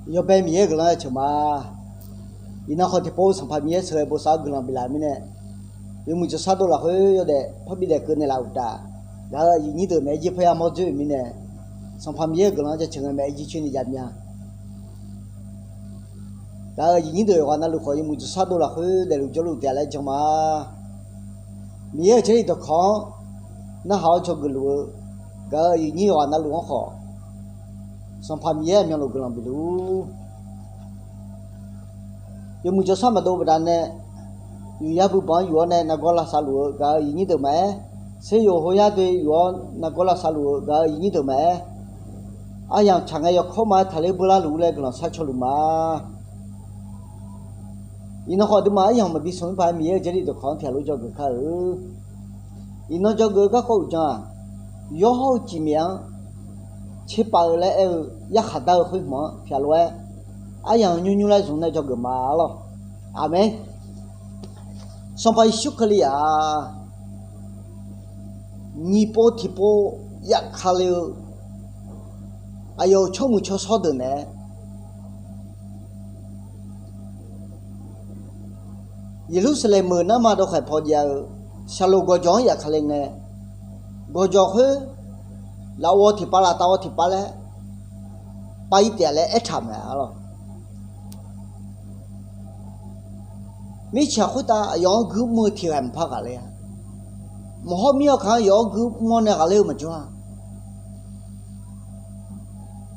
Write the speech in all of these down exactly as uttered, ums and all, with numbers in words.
Yawbae Miqyaer-euq guiqlanq-anr jaceuq ma. Iqnan khawf tiqpov Sanqpaq Miqyaer sheuqghae bosav-eu guiqlanq biflaf-eu mirnae, yawmuiq jawrshar dov lafkhoer yawdaef parbi daef keuv naeqlaf-euq uqtaf, gaq-euq aqyuif nyir deuq maeq-aer jir parya mawr dzoer-euq mirnae, Sanqpaq Miqyaer-euq guiqlanq-anr jaceuq ngae maeq-aer jir coer ni jav mya. Gaq-euq aqyuif nyir deuq yawqghaq navluf khawf yawmuiq jawrshar dov lafkhoer daefluf jawrluf taef laer jan ma. Miqyaer-euq Jarlif dawqkawq-anr narhaq-awr dzawgeuf luf-eu gaq-euq aqyuif nyir yawqghaq navluf-anr khawf, Sanqpaq Miqyaer aqmyanluf guiqlanq bifluf-ur. Yawmuiq jawrshar maqdov baqdanae, yufyar buibanq-anr yuf-awr nae nargawr lavsav luf-eu gaq-euq aqyuif nyir deuq maqaer, seryov hoyar doe yuf-awr nargawr lavsav luf-eu gaq-euq aqyuif nyir deuq maqaer, aryamq tsaq ngae yawkawr ma-aer taqler beular luf-ur laer guiqlanq sharcaw luf ma. Iqnan khawf aqduimaf aryamq maqbi smq-anr paq-aer Miqyaer-euq Jarlif dawqkawq-anr pyaq lof dzawgeuf kar-euq. Iqnan dzawgeuf-eu garkawv uqdzan-aq, yawr hawr-eu cifmyaef-anr tserpav-eu laer aer-eu yarkhaq dar-eu khoer hmq-anr pyaq lof-aer, aryamq nymr nymr laer zmq nae dzawgeuf ma arlawr. Aqmeq. Sanqpaq Yeqsur Kali-aq, nyiq pov tiqpov yafkale-eu aqyawf-euq tsawrmuiq tsawrshawr deuq naeq-aer, Yeqlursaqlaeq meuq narma dawqkhaeq paw jav-eu Shaqloq gawqjawq-anr yafkale ngae, gawqjawq khoer lafov-awr tiqpav laftaf-awr tiqpav laer pav-ir taef-a laer aertaq-euq mae arlawr. Mirtsaq khoertav aqyawf-anr guirmr-eu tiq ghaq maqpar ghaqler-a. Maqhawr mir-awr kaq-anr yawf-awr guirmr-awr nae ghaqler-eu maqjawr-a.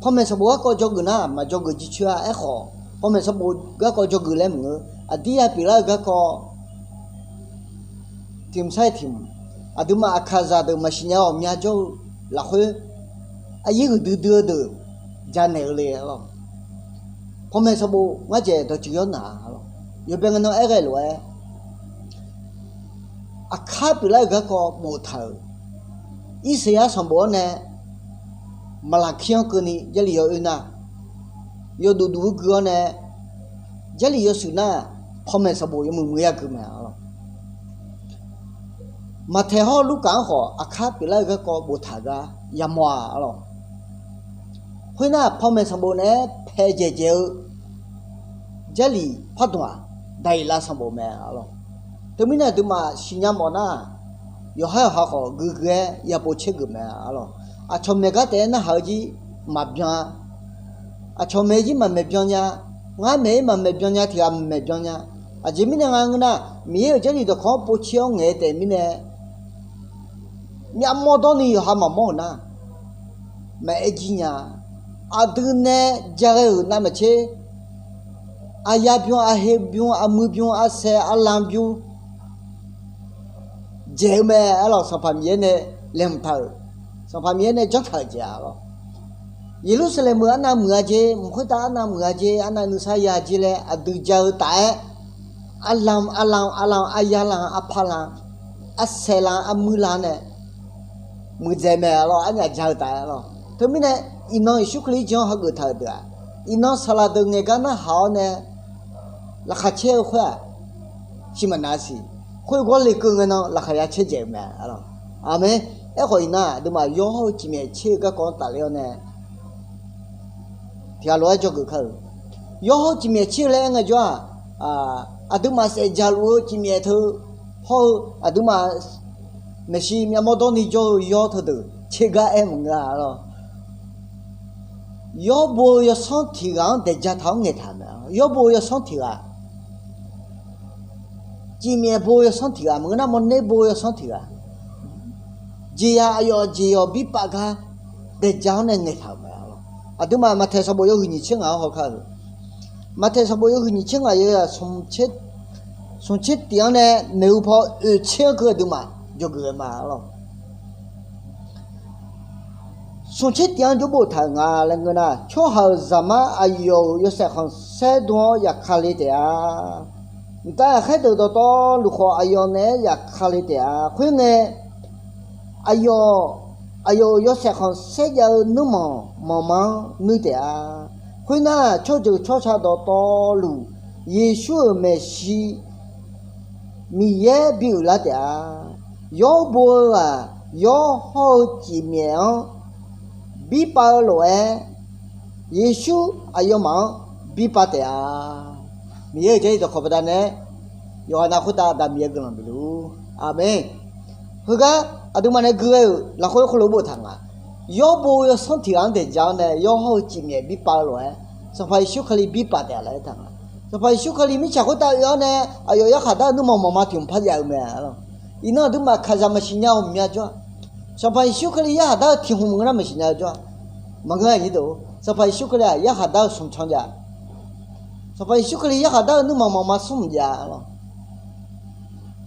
Panmaeq sanqbof garkawv dzawgeuf nar maqdzawgeuf jircoer-a. Aerkhawf, panmaeq sanqbof garkawv dzawgeuf laer maqngeur. Aqdir ya pyeuflar-eu garkawv tiq mq sar-iq tiq mq, aqduimaf aqkaqzaq deuq maqsiq nya ghawqmya jawr-eu lafkhoer, aqyir huiqdui dui-eu deuq janaeq-eu le arlawr. Panmaeq sanqbof ngar dzaeq dawqtsuif yawr naq-a arlawr. Yawbae ngae nan aerghae lof-aer, aqkar pyeuflar-eu garkawv boftaq-euq Irsaqyar sanqbof-anr nae Maqlaqkir-anr keuvni Jarlif yawoer nar, yawduq duq-eu gui-awr nae Jarlif yawshuif nar, panmaeq sanqbof yawmuiq muiq yagui mae arlawr. Maqtaeq hawr Lurkaf-anr khawf aqkar pyeuflar-eu garkawv boftaq gar yamawr-a arlawr. Khoernar, panmaeq sanqbof naeq-aer paeqdzaeq dzaeq-eu Jarlif pardmq-aq, Daqyeqlav sanqbof mae arlawr. Teumirnae aqduimaf siqnya mawf nar, yawqhar yawqha khawf guiqguiq-aer yapov caergeuf mae arlawr. Aqcawq maeq gar taef-aer narhaq-eu jir maqbyan-a. Aqcawq maeq-eu jir maqmaeq byan nya. Ngar maeq-ir maqmaeq byan nya, tiq ghaq maqmaeq byan nya. Aqjeq mirnae nga ngeur nar, Miqyaer-euq Jarlif dawqkawq-anr povcaer-awr ngaeq-eu taef mirnae, myavmawr dawrni yawqha maqmawr-euq nar, maqaer jir nya. Aqdui nae jaghae-euq navmaqtser, aqya bym, aqhe bym, aqmuiq bym, arsaeq arlanq bym dzaeq-eu mae arlawr. Sanqpaq Miqyaer nae laeqhmq taq-euq, Sanqpaq Miqyaer nae janrtaq-euq jeq-a arlawr. Yeqlursaqlaeq meuq arnav muiq-a jeq, mq khoertav arnav muiq-a jeq, arnav nuisar ya jeq laer aqdui ja-eu taf-aer, arlanq arlanq arlanq, arya lanq, arpaq lanq, arsaeq lanq, armuir lanq nae muiqdzaeq mae arlawr. Arnyaf ja-eu taf-aer arlawr. Teumirnae, iqnan Yeqsur Kali-anr hageuf taq-euq deuq-aq, iqnan saqlaq deuq ngaeq gar narhaq-awr nae laqkhaq caer-eu khoer-aq, tiq maqnav siq. Khoergawr lekeuv ngae nan laqkhaq ya caerdzaeq-eu mae arlawr. Aqmeq. Aerkhawf iqnan aqduimaf yawr hawr-eu cifmyaef caer-eu garkawv-anr tafler-awr nae tiq ghaq lof-aer dzawgeuf kar-euq. Yawr hawr-eu cifmyaef caer-eu laer aer ngaejawr-aq, aqduimaf saef dzaq luf-eu cifmyaef teu hawr-eu aqduimaf maeqshi myavmawr dawrni jawr-eu yawr teudeuq caer gar aer maqngeur-a arlawr. Yawr bo-eu yawsanr tiq ghaq-anr daeq ja taq-awr ngaeqtaq-euq mae. Yawr bo-eu yawsanr tiq ghaq, cifmyaef bo-eu yawsanr tiq ghaq maqngeur nar, mawrner bo-eu yawsanr tiq ghaq, jeqzaq aqyawf jeqyawf birpav gar daeq ja-awr nae ngaeqtaq-euq mae arlawr. Aqduimaf Maqtaeq sanqbof yawhuiq nyiq tser ngaq-anr haw kar-euq. Maqtaeq sanqbof yawhuiq nyiq tser ngaq yawzaq smq tser tiq-anr nae maeqhu paw oeq tser-anr keuv aqduimaf dzawgeuf-eu ma arlawr. Smq tser tiq-anr jawrbof taq-euq nga laer ngeur nar, tsawrhaq-euq Zaqmar aqyawf-euq yawshaef khanqsaer dm-awr yafkale taef-a. Mqtav ghaqkhaer deuq dawqtawvluf khawf aqyawf naeq-aer yafkale taef-a. Khoerngae, aqyawf, aqyawf-euq yawshaef khanqsaer jav-eu nuirmanq manqma-anr nuir taef-a. Khoernar, tsawrjeuq tsawrca dawqtawvluf Yeqsur-euq maeqshi Miqyaer bi uiqlar taef-a. Yawr bo-eu-aq, yawr hawr-eu cifmyaef-anr birpav-eu lof-aer, Yeqsur aqyawfmaf-anr birpav taef-a. Miqyaer-euq jarlif dawqkawq baqdanae, yawqghaq nav khoertav Aqda Miqyaer guiqlanq bif luf-ur. Aqmeq. Heugar aqduimaf nae gui ghae-euq lafkhoer khoerlof boftaq nga. Yawrbo yawsanr tiq ghaq-anr daeq ja-awr nae, yawr hawr-eu cifmyaef birpav-eu lof-aer, Sanqpaq Yeqsur Kali birpav taef-a laer aertaq nga. Sanqpaq Yeqsur Kali mirtsaq khoertav oe-awr nae, aqyawf yarkhaq dar-eu nuirmanq maqma tiq hmq par jav-eu mae arlawq. Iqnan aqduimaf kaqzaq maqsiq nya-eu maqmya jawr-a. Sanqpaq Yeqsur Kali yarkhaq dar-eu tiq hmq maqngeur nar maqsiq nya-eu jawr-a. Maqngeur-a nyir deuq-or, Sanqpaq Yeqsur Kali-aq yarkhaq dar-eu smq tsanr jav. Sanqpaq Yeqsur Kali yarkhaq dar-eu nuirmanq maqma smr mq jav arlawq.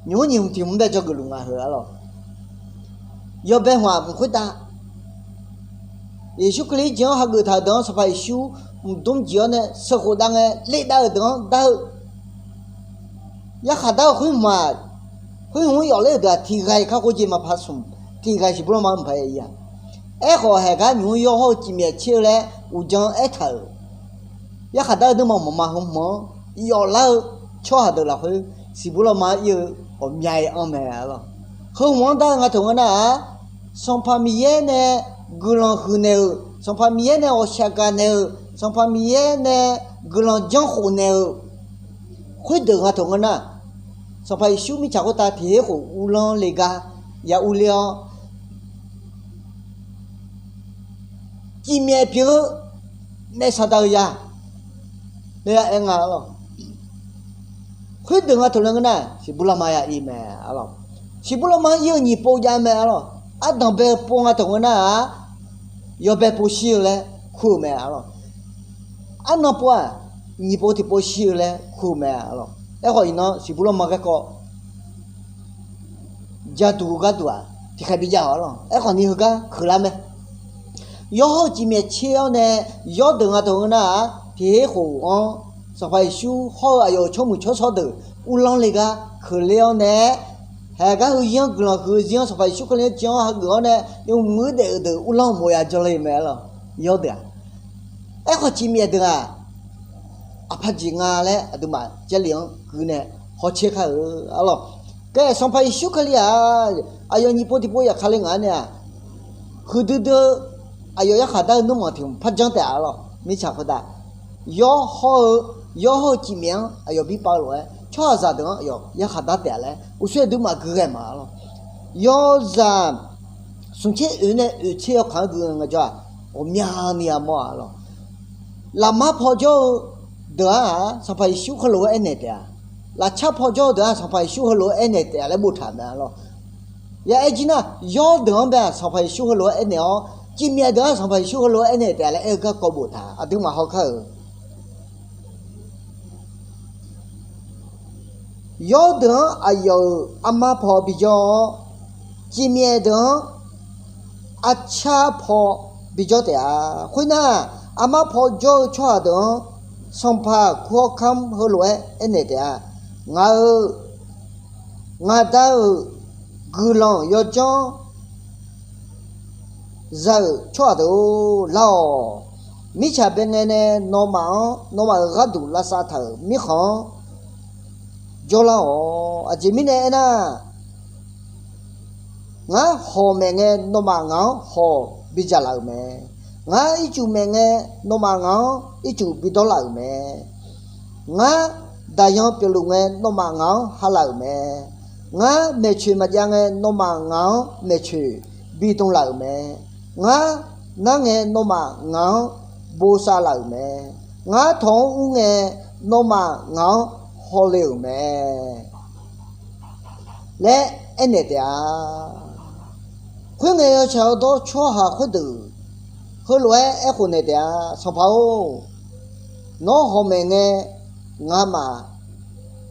Nymq-mr nyiq hmq tiq hmq bae dzawgeuf luf nga heu arlawq. Yawbae hmq-aq mq khoertav, Yeqsur Kali-anr jeq-anr hageuf taq-euq deuq-anr Sanqpaq Yeqsur mqdmr jeq-awr nae sheuqkhof dav ngae ledav-euq deuq-anr dar-eu, yarkhaq dar-eu khoer hmq-aq, khoer hmq-anr yawf ler-euq deuq-aq tiq ghaq-iq kakhof jeq maqpar smq, tiq ghaq-iq siqbur lanma mqpar ya-ir-a. Aerkhawf haeq gar nymq-mr yawr hawr-eu cifmyaef tser-eu laer uqdzan aertaq-euq, yarkhaq dar-eu nuirmanq maqma heu hmq-anr yawf lar-eu tsawrhaq deuq lafkhoer siqbur lanma ir-eu ghawqmya-iq anr mae arlawq. Heu hmq-anr dar-eu nga taq ngeur nar-aq, Sanqpaq Miqyaer nae guiqlanq huiq naeq-euq, Sanqpaq Miqyaer nae ghawqshaq gaq naeq-euq, Sanqpaq Miqyaer nae guiqlanq janrkhof naeq-euq khoerdeuq nga taq ngeur nar, Sanqpaq Yeqsur mirtsaq khoertav tiq her khof uvlanr le gar ya urler-awr, cifmyaef pyeuf-eu naef Saqdaq-euq ya laer aer nga arlawq. Khoerdeuq nga taq laer ngeur nar, siqbur lanma ya ir mae arlawq. Siqbur lanma ir-eu nyiq pov jav mae arlawq. Ardanq bae-eu pov nga taq ngeur nar-aq, yawbae pov shir-eu laer kur-eu mae arlawq. Arnan pov-aq, nyiq pov tiq pov shir-eu laer kur-eu mae arlawq. Aerkhawf iqnan siqbur lanma garkawv jaduq-eu gharduq-aq tiqkhaeq bijav-awq arlawq. Aerkhawf ni heugar huiqlar mae. Yawr hawr-eu cifmyaef tser-awr nae yawr deuq nga taq ngeur nar-aq, tiq her khof-anr Sanqpaq Yeqsur hawr-eu aqyawf-euq tsawrmuiq tsawrshawr deuq uvlanr le gar keuqler-awr nae, haeq gar heu zir-anr guiqlanq huiq-eu zir-anr Sanqpaq Yeqsur Kali-anr jan-awr hageuf-awr nae yawmuiq muiq-eu daef-euq deuq uvlanr-eu mawf ya jawr le mae arlawq. Yawr deuq-aq, aerkhawf cifmyaef deuq-aq, aqpaq jeq nga laer aqduimaf Jarlif-anr gui nae hawtser kar-eu arlawq. Kae Sanqpaq Yeqsur Kali-aq, aqyawf nyiq pov tiq pov yaqkale ngaq-anr nae-aq, huiqdui dui-eu aqyawf yarkhaq dar-eu nuirmanq tiq hmq par janr taef-a arlawq. Mirtsaq khoertav yawr hawr-eu, yawr hawr-eu cifmyaef-anr aqyawf birpav-eu lof-aer tsawrhaqzaq deuq-anr aqyawf yarkhaq dar taef-a laer uqshoe aqduimaf gui ghae ma arlawq. Yawzaq smqtser oeq nae oeq tser yawkaq-anr gui ngae jawr-aq, ghawqmyani yamawr-a arlawq. Lafmar paw jawr-eu deuq-aq, Sanqpaq Yeqsur heulof-aer aernaeq taef-a. Lafcar paw jawr-eu deuq-aq, Sanqpaq Yeqsur heulof-aer aernaeq taef-a laer boftaq mae arlawq. Ya aer jir nar, yawr deuq-anr bae-aq Sanqpaq Yeqsur heulof-aer aernaeq-awr, cifmyaef deuq-aq Sanqpaq Yeqsur heulof-aer aernaeq taef-a laer aer-eu garkawv boftaq aqduimaf hawkar-euq. Yawr deuq-anr aqyawf-euq armar paw bijawr-awr, cifmyaef deuq-anr arcar paw bijawr taef-a. Khoernar, armar paw jawr-eu tsawrhaq deuq-anr Sanqpaq kur-awr kamr heulof-aer aernaeq taef-a. Ngaq-euq, ngaq Da-euq guiqlanq yawdzanr za-euq tsawrhaq deuq-or, lar-awq. Mirtsaq bae ngae nae nawmaf-anr, nawmaf-euq gharduq lavsav taq-euq mirkhanq-anr jawrlar-awq. Aqjeq mirnae aernar, ngar hawq maeq ngae nawmaf ngaq-anr hawq bidzaq laf-euq mae. Ngar ircuf maeq ngae nawmaf ngaq-anr ircuf bidawr laf-euq mae. Ngar daqyan pyeufluf ngae nawmaf ngaq-anr ha laf-euq mae. Ngar maeqtsoeq maqjav ngae nawmaf ngaq-anr maeqtsoeq bidm laf-euq mae. Ngar nar ngae nawmaf ngaq-anr bosav laf-euq mae. Ngar tawq-anr ur ngae nawmaf ngaq-anr hawle-euq mae laer aernaeq taef-a. Khoerngae yawtsaq yawdawr tsawrhaq khoerdeuq heulof-aer aerkhof naeq taef-a. Sanqpaq-or, nawr hawq maeq ngae ngamaf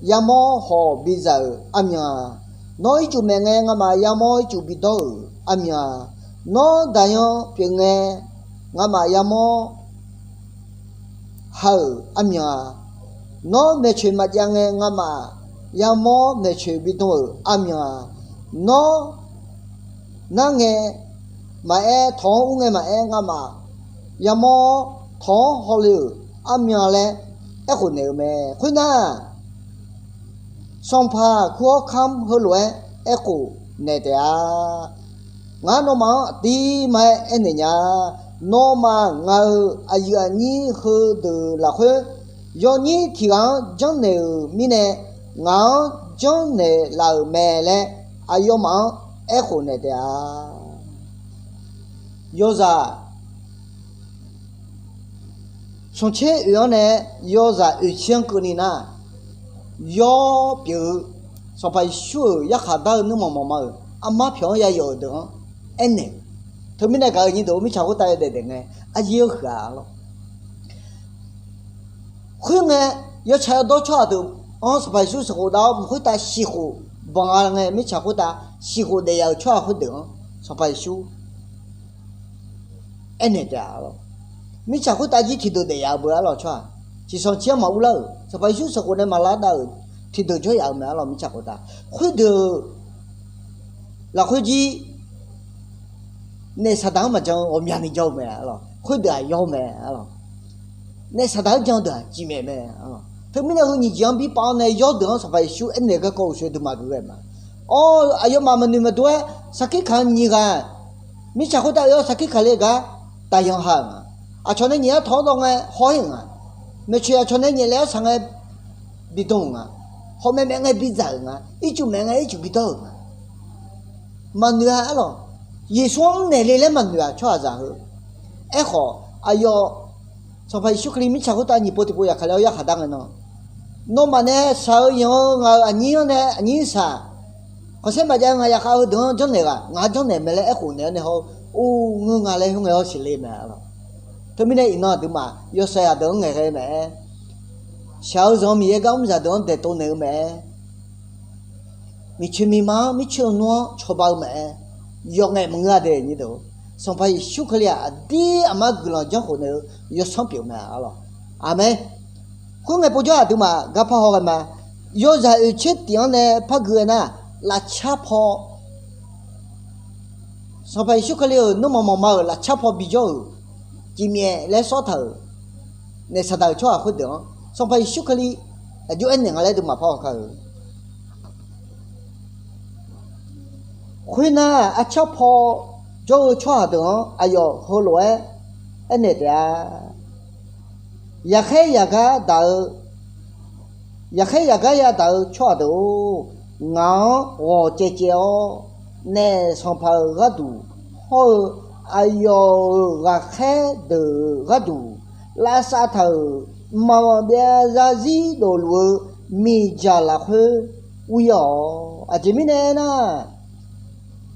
yamawr hawq bidzaq-euq armyan-a. Nawr ircuf maeq ngae ngamaf yamawr ircuf bidawr-euq armyan-a. Nawr daqyan pyeuf ngae ngamaf yamawr ha-euq armyan-a. Nawr maeqtsoeq maqjav ngae ngamaf yamawr maeqtsoeq bidm-euq armyan-a. Nawr nar ngae maqaer, tawq-anr ur ngae maqaer, ngamaf yamawr tawq-anr hawle-euq armyan laer aerkhof naeq-eu mae. Khoernar, Sanqpaq kur-awr kamr heulof-aer aerkhof naeq taef-a. Ngar nawmaf-anr aqdirma-aer aernaeq nya-a. Nawmaf ngaq-euq aqyuif aqnyir heudeuq lafkhoer, yawnyir tiq ghaq-anr janrnaeq-euq mirnae, ngaq-anr janrnaeq laf-euq mae laer, aqyawfmaf-anr aerkhof naeq taef-a. Yawzaq smqtser oeq-anr nae yawzaq oeqtser-anr keuvni nar, yawr pyeuf-eu Sanqpaq Yeqsur-euq yarkhaq dar-eu nuirmanq mawqma-euq armar pyawq-anr yayawf-euq deuq-anr aernaeq-eu. Teumirnae gaq-euq nyir deuq-or, mirtsaq khoertav yawdaef daef ngae, aryaer-anr huiq-a lawr. Khoerngae, yawtsaq yawdawr tsawrhaq deuq-anr Sanqpaq Yeqsur sheuqkhof dav-awr, mq khoertav siqkhof banq-a ngae, mirtsaq khoertav siqkhof daef yaf-euq tsawrhaq khoerdeuq-anr Sanqpaq Yeqsur aernaeq taef-a lawr. Mirtsaq khoertav jir tiqdeuq daef yaf-eu beu-a lawr tsawrhaq. Tiqsanq cir-anr maqur lar-euq, Sanqpaq Yeqsur sheuqkhof nae maqlar dav-euq tiqdeuq jawr yaf-eu mae-a lawr, mirtsaq khoertav. Khoerdeuq lafkhoer jir naef saqdaq-anr maqjan-eu ghawqmyani jan-eu mae-a lawr. Khoerdeuq-aq yawr mae-a lawr. Naef saqdaq-anr jan-eu deuq-aq cifmaef mae-a lawr. Teumirnae heu nyiq jeq-anr birpav-awr nae yawrdeuq-anr Sanqpaq Yeqsur aernaeq garkawv uqshoe duimaf geuf ghae ma. Awr, aqyawfmaf maqnoeq maqdov-aer sarkir kaq-anr nyiq ghaq, mirtsaq khoertav oe-awr sarkir kaq le gar daqyan ha-euq nga. Aqcawq nae nyaef-awr tawq-awr dawv ngae haw-ir-euq nga. Maeqtsoeq aqcawq nae nyaef le-awr saq ngae bidawr-euq nga. Hawmaeq maeq ngae bidzaq-euq nga. Ircuf maeq ngae ircuf bidawr-euq nga. Maqnoeq-a ar lawq. Yeqsur-anr mrnaeq le laer maqnoeq-aq tsawrhaqzaq heu. Aerkhawf, aqyawf Sanqpaq Yeqsur Kali mirtsaq khoertav nyiq pov tiqpov yaqkaq le-awr yarkhaq dar ngae nan, nawmaf nae shaq-eu yanq-eu ngaq-euq aqnyir-anr nae aqnyir saq, khanqsaer maqjav-eu ngaq yaqkhav heudeuq-anr janrnaeq ghaq ngaq-anr janrnaeq mae laer aerkhof naeq-awr nae hawr-eu, or, ngeur nga laer hawr ngae hawr siqle mae-a lawq. Teumirnae iqnan aqduimaf yawshawr yaq deuq-anr ngaeqghae mae-aer, shaq-eu zanq-eu Miqyaer gar mrzaq deuq-anr daeqtov naeq-eu mae-aer, miqcoeq miqma-anr mircoer-eu nmr-anr cawba-eu mae-aer, yawf ngaeq maqngeur-a de nyir deuq. Sanqpaq Yeqsur Kali-aq aqdir aqmar guiqlanq janrkhof naeq-eu yawsanr pyeuf mae-a lawq. Aqmeq. Khoerngae povjawr aqduimaf garpar haw ghae ma. Yawzaq oeqtser tif-anr nae par gui-aer nar, lafcar paw Sanqpaq Yeqsur Kali-euq nuirmanq mawqma-euq lafcar paw bijawr-euq, cifmyaef laer sawr taq-euq, naef saqdaq-euq tsawrhaq khoerdeuq-anr Sanqpaq Yeqsur Kali aqjox aernaeq nga laer duimaf par haw kar-eu. Khoernar, arcar paw jawr-eu tsawrhaq deuq-anr aqyawf heulof-aer aernaeq taef-a. Yaqkhaer yaqgar daq-eu, yaqkhaer yaqgar yadaq-eu tsawrhaq deuq-or, ngaq-anr ghawq caevcaev-awr, naef sanqpaq-euq gharduq hawr-eu aqyawf-euq ghaqkhaer deuq-euq gharduq lavsav taq-euq mqmaq maqbyav zarzir dofluf-eu miqdzaq lafkhoer ur-ir-awq. Aqjeq mirnae aernar,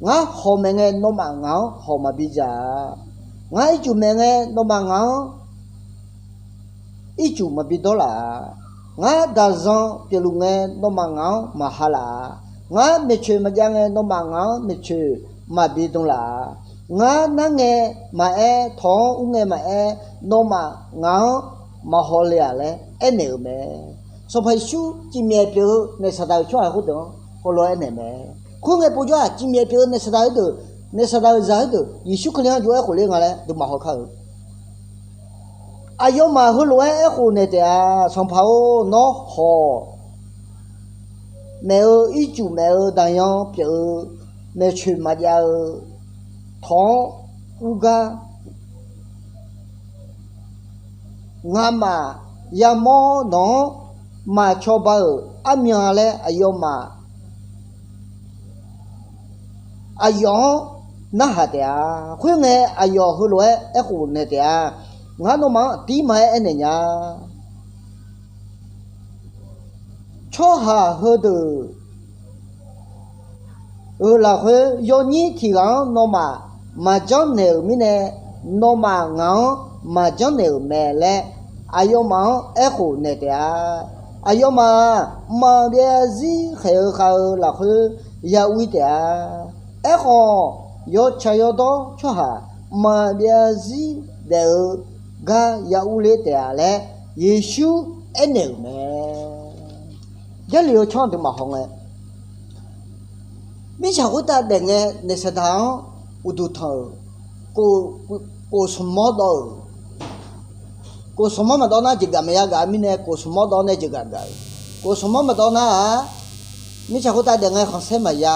ngar hawq maeq ngae nawmaf ngaq-anr hawq maqbi dzaq-a. Ngar ircuf maeq ngae nawmaf ngaq-anr ircuf maqbi dawr laf-a. Ngar daqzan pyeufluf ngae nawmaf ngaq-anr maqha laf-a. Ngar maeqtsoeq maqjav ngae nawmaf ngaq-anr maeqtsoeq maqbi dm laf-a. Ngar narngae maqaer, tawq-anr ur ngae maqaer, nawmaf ngaq-anr maqhaw le-aq laer aernaeq-euq mae. Sanqpaq Yeqsur cifmyaef pyeuf-eu naef saqdaq-euq tsawrhaq khoerdeuq-anr heulof-aer aernaeq mae. Khoerngae povjawr-aq, cifmyaef pyeuf-eu naef saqdaq khoerdeuq, naef saqdaq-euq zaq khoerdeuq Yeqsur Kali-anr jov-aer khofler nga laer duimaf haw kar-eu. Aqyawfmaf heulof-aer aerkhof naeq taef-a. Sanqpaq-or, nawr hawq maeq-eu ircuf maeq-eu daqyan pyeuf-eu maeqtsoeq maqjav-eu tawq-anr ur gar ngamaf yamawr nawq-anr maqcawba-euq armyan laer aqyawfmaf aqyawf-anr narhaq taef-a. Khoerngae aqyawf heulof-aer aerkhof naeq taef-a. Ngar nawmaf-anr aqdirma-aer aernaeq nya. Tsawrhaq heudeuq -euq lafkhoer yawnyir tiq ghaq-anr nawmaf maqjanr naeq-euq mirnae, nawmaf ngaq-anr maqjanr naeq-euq mae laer aqyawfmaf-anr aerkhof naeq taef-a. Aqyawfmaf-aq, mqmaq maqbyav zarzir khaeq-eu khav-eu lafkhoer ya ur-ir taef-a. Aerkhawf, yawtsaq yawdawr tsawrhaq mqmaq maqbyav zarzir daef-eu gar ya urler taef-a laer Yeqsur aernaeq-euq mae. Jarlif-eu tsawrhaq deuq maqhaw ngae, mirtsaq khoertav daef ngae naef saqdaq-anr uqduq tanq-euq, kof smq mawr dawv-euq, kof smq mawr maqdawv nar jeqgaf maqya gaf-eu mirnae kof smq mawr dawv nae jeqgaf gaf-euq, kof smq mawr maqdawv nar-aq, mirtsaq khoertav daef ngae khanqsaer maqya,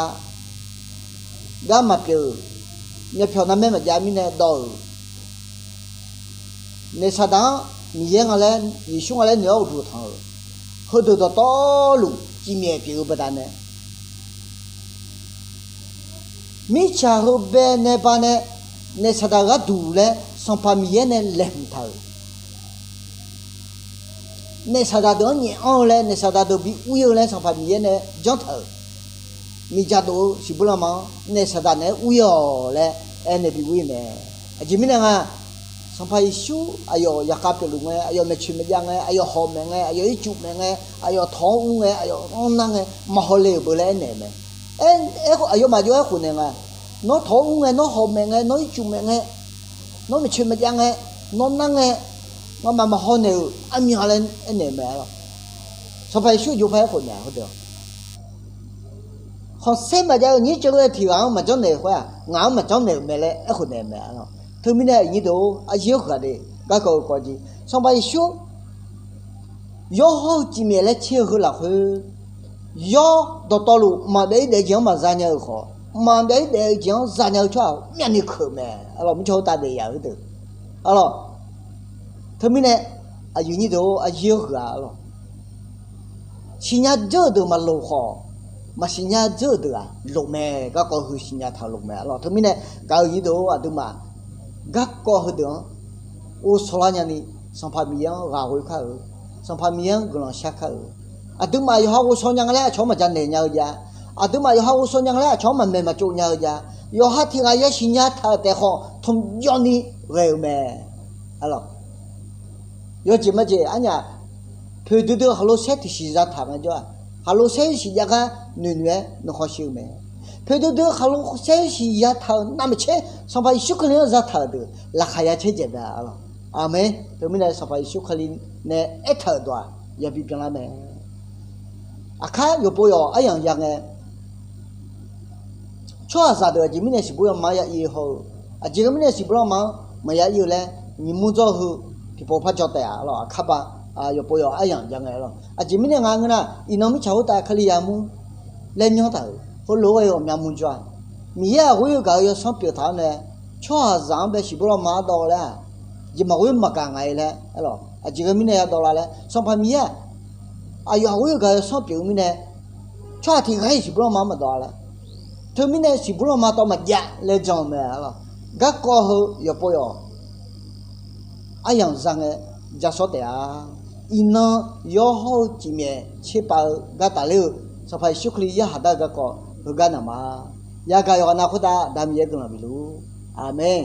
gar maqpyeuf-euq, myavpyawq narmaer maqjav mirnae dawv-euq, Naef saqdaq-anr Miqyaer nga laer, Yeqsur nga laer noeq-awr uqduq tanq-euq, heudeuq dawqtawvluf cifmyaef pyeuf-eu baqdanae, mirtsaq heu bae nae ba nae naef saqdaq gharduq laer Sanqpaq Miqyaer nae laeqhmq taq-euq, naef saqdaq deuq-anr nyaef anr-eu laer naef saqdaq deuq bi ur-ir-eu laer Sanqpaq Miqyaer nae janr taq-euq, miqdzaq dof-eu siqbuir lanma-anr naef saqdaq naeq-aer ur-ir-awq laer aernaeq bi ur-ir mae. Aqjeq mirnae nga, Sanqpaq Yeqsur aqyawf yaqkhav pyeufluf ngae, aqyawf maeqtsoeq maeqjav ngae, aqyawf hawq maeq ngae, aqyawf ircuf maeq ngae, aqyawf tawq-anr ur ngae, aqyawf-anr nar ngae, maqhaw le-euq beu laer aernaeq-euq mae. Aqyawfmaf jov-aer khof naeq nga, nawr tawq-anr ur ngae, nawr hawq maeq ngae, nawr ircuf maeq ngae, nawr maeqtsoeq maeqjav ngae, nawr nar ngae, ngamaf maqhaw naeq-euq armyan laer aernaeq-euq mae. Sanqpaq Yeqsur jov-aer khof naeq-a heudeuq-aq, khanqsaer maqjav-eu nyir caev ghae tiq ghaq-anr maqjanr naeq-euq khoer-aq, ngaq-anr maqjanr naeq-euq mae laer aerkhof naeq-euq mae. Teumirnae aqnyir deuq-or, aqyuif-eu ghaq de, garkawv-eu kawv jeq, Sanqpaq Yeqsur yawr hawr-eu cifmyaef laer tser-eu heu lafkhoer, yawr dawqtawvluf mqmaq byav-ir daef-eu jeq-anr maqza nya-eu khawf, mqmaq byav-ir daef-eu jeq-anr za nya-eu tsawrhaq myavni keuq mae. Arlawq, mirtsaq khoertav daef yaf-eu heudeuq, arlawq, teumirnae aqyuif nyir deuq-or, aqyuif-eu ghaq-a arlawq, siqnya dzeur-euq deuq maqloq khawf, maqsiqnya dzeur-euq deuq-aq loq mae. Garkawv heu siqnya taq-euq loq mae arlawq. Teumirnae gaq-euq nyir deuq-or, aqduimaf garkawv heudeuq-anr ghovshaw lar nyani, Sanqpaq Miqyaer-anr ghaq ghoe kar-euq, Sanqpaq Miqyaer-anr guiqlanq shar kar-euq. Aqduimaf yawqha ghovshaw nya nga laer aqcawq-anr maqja naeq nya-eu jav, aqduimaf yawqha ghovshaw nya nga laer aqcawq-anr maqmaeq maqtsov nya-eu jav, yawqha tiq ghaq yasiq nya taq-euq taef khawf tmq jawvni ghae-euq mae. Arlawq, yawjeq majeq arnyaf, poeqdui dui khaqlo saer tiqsiq zataq ngaejawr-aq, khaqlo saer siq jav gar noeqnoeq-aer nuikhanr shir-eu mae. Poeqdui dui khaqlo saer siq yataq-euq navmaqtser Sanqpaq Yeqsur Kali-anr zataq-euq deuq laqkhaq ya caerdzaeq mae arlawq. Aqmeq. Teumirnae Sanqpaq Yeqsur Kali nae aertaq-euq dawq-aq yabi byanlar mae. Aqkar yawqpov yawq aryamq ya ngae, tsawrhaqzaq deuq aqjeq mirnae siqbuir lanma-anr ya ir-eu hawr-eu, aqjeq mirnae siqbuir lanma-anr maqya ir-eu laer nyiq mur dzawr-eu heu tiqpov par jawr taef-a arlawq. Aqkar ba, yawqpov yawq aryamq ya ngae arlawq. Aqjeq mirnae nga ngeur nar, iqnan mirtsaq khoertav Kali yamur laer myanr taq-euq heulof-aer ghawqmya mur jawr-a. Miqyaer aqghoer gaq-eu yawsanr pyeuf taq-awr nae, tsawrhaqzaq-anr bae siqbuir lanma-anr dawv laer-aq, jeq maqghoer maqgaq nga-ir laer arlawq. Aqjeq ghae mirnae ya dawv la laer, Sanqpaq Miqyaer-aq, aqyawf aqghoer gaq-eu yawsanr pyeuf-eu mirnae, tsawrhaq tiq ghaq-iq siqbuir lanma-anr maqdawv-a laer, teumirnae siqbuir lanma tawv maqjav laer jan-eu mae arlawq. Garkawv heu yawqpov yawq aryamq za ngae, ja shawr taef-a. Iqnan yawr hawr-eu cifmyaef tserpav-eu gar tafler-eu, Sanqpaq Yeqsur Kali yarkhaq dar-eu garkawv heugar naq ma. Yagaq yawqghaq nav khoertav Aqda Miqyaer guiqlanq bif luf-ur. Aqmeq.